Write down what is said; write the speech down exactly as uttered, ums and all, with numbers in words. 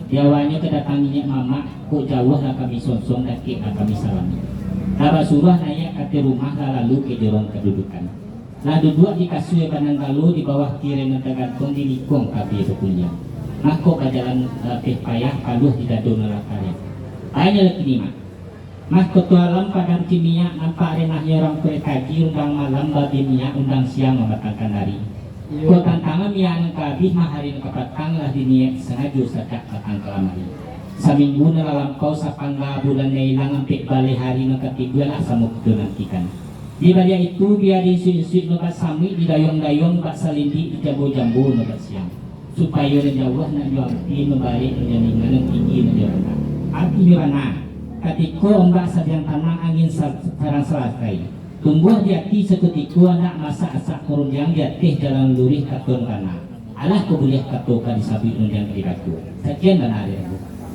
Di awalnyo kadatangan niniak mamak, kok jauah lah kami sonsong, dakek lah kami salami. Lah basuruah naiak ka ateh rumah, lah lalu ka jorong kadudukan. Lah duduak di kasua nan galo, di bawah tirai nan tagantuang, di likuang tabia bakuliang. Mako bajalan lapeh payah, paluah di dado nan lah kariang. Bainyo lah kini, Mak. Mahkoto alam padang kimiak, nampak renahnyo urang kurai kaji, undang malam babi minyak, undang siang mambatangkan ari. Iyo. Kok tantangan minyak nan ka abih, mah ari nan ka patang, lah diniaik sangajo sajak patang ka lamari. Saminggu nan lah lampau, sapangga bulan nan ilang, ampek baleh ari nan ka tibo, lah samo kito nantikan. Di baliak itu, bia di insuik-insuik nan basamuik, di dayuang-dayuang nan basalindik, di jambo-jambo nan basiang. Supayo nan jauah nan jo ampia, nan barek nan jo ringan, nan tinggi nan jo randah. Artinyo bana, katiko ombak sadiang tanang, angin sa-, sadang salakai. Tumbuah di ati sakutiko, anak masak asak marundiang, di ateh jalan luruih kato nan bana. Alah kok buliah kato ka disabuik, rundiang ka dibaco. Sakian bana dari